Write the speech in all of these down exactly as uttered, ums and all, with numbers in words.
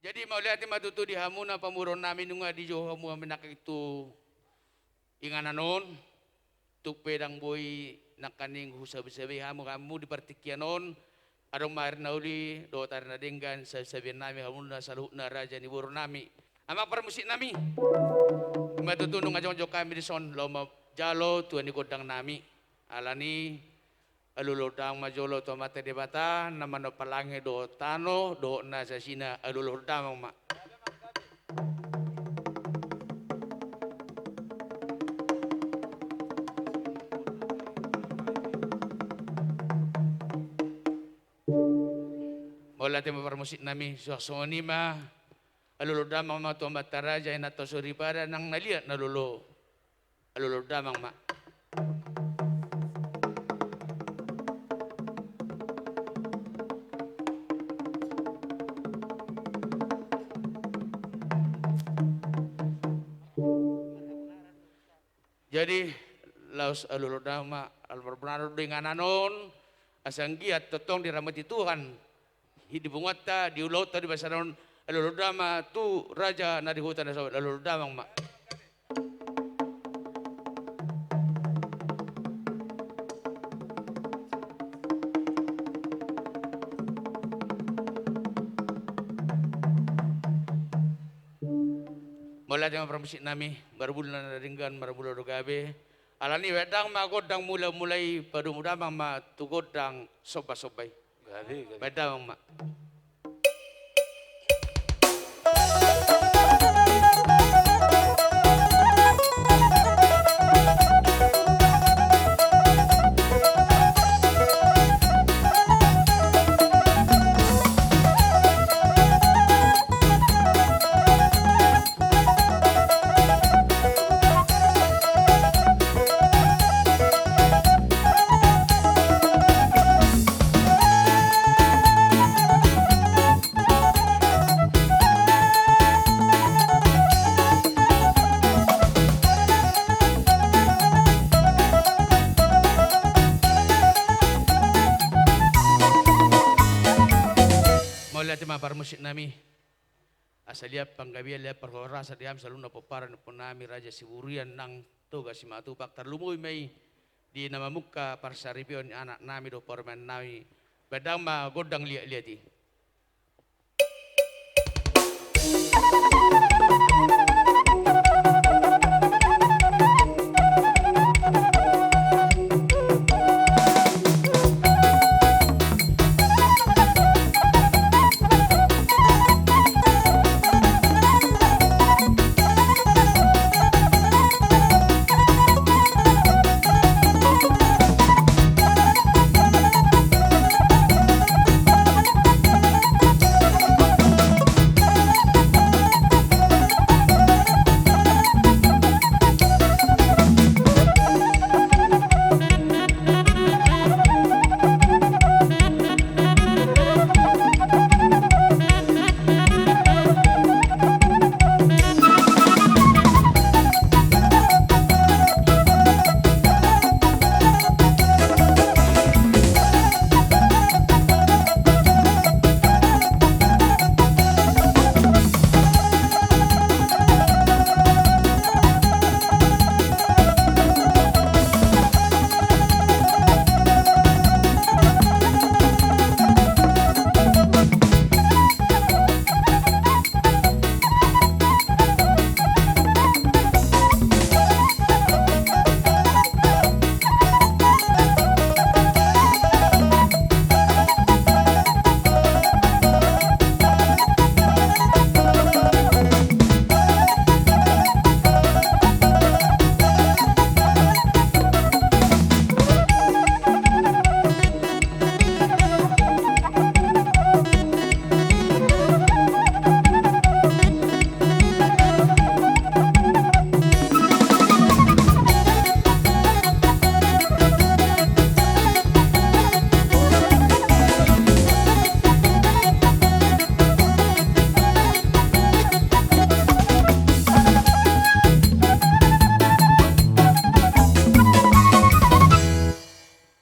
Jadi mauliate ma tutu di hamuna pamoruon nami, nunga dijou hamu hami nangkin tu inganan on. Tung pe ndang boi nangkaning husabe-sabe hamu, hamu di partingkian on. Adong ma ari na uli dohot ari na denggan, sabe-sabean nami hamuna saluhutna raja ni boru nami, amang parmusik nami. Ima tutu nunga jongjong hami dison laho manjalo tua ni gondang nami. Alani alualuhon damang ma jolo tu Amanta Debata na manompa langit dohot tano dohot na sasina, alualuhon damang ma. Mauliate ma parmusik nami, suang songon i ma. Alualuhon damang ma tu amanta raja, inanta soripada nang na liat na lolo. Alualuhon damang ma. Jadi laos alualuhon damang ma, ala marbonar do inganan on, asa anggiat tongtong diramoti Tuhan di punguanta, di ulaonta, di basana on. Alualuhon damang ma tu raja na di huta na somba, alualuhon damang ma. Mauliate ma parmusik nami, marmula na denggan, marmula do gabe. Alani bahen damang ma gondang mula-mula i, padomu damang ma tu gondang somba-somba i. Gabe, gabe. Bahen damang ma. Mauliate ma parmusik nami. Asa liat panggabean, liat parhorasan di hami saluhutna pomparan ni ompu nami Raja Siburian nang Toga Simatupang, tarlumobi ma i di na mamungka parsaripeon ni anak nami dohot parumaen nami. Bahen damang ma gondang liat-liat i.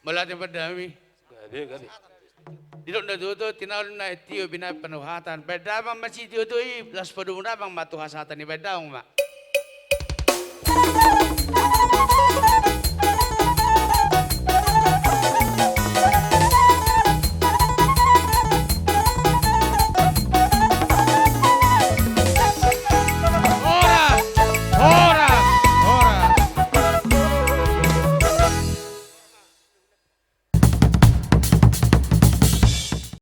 Mauliate ma di hami. Gabe, gabe. Didok na tutu, tinaon na tio binahen panuhatan. Baen damang ma sitio-tio i, laos padomu damang ma tu hasahatan i, baen damang ma.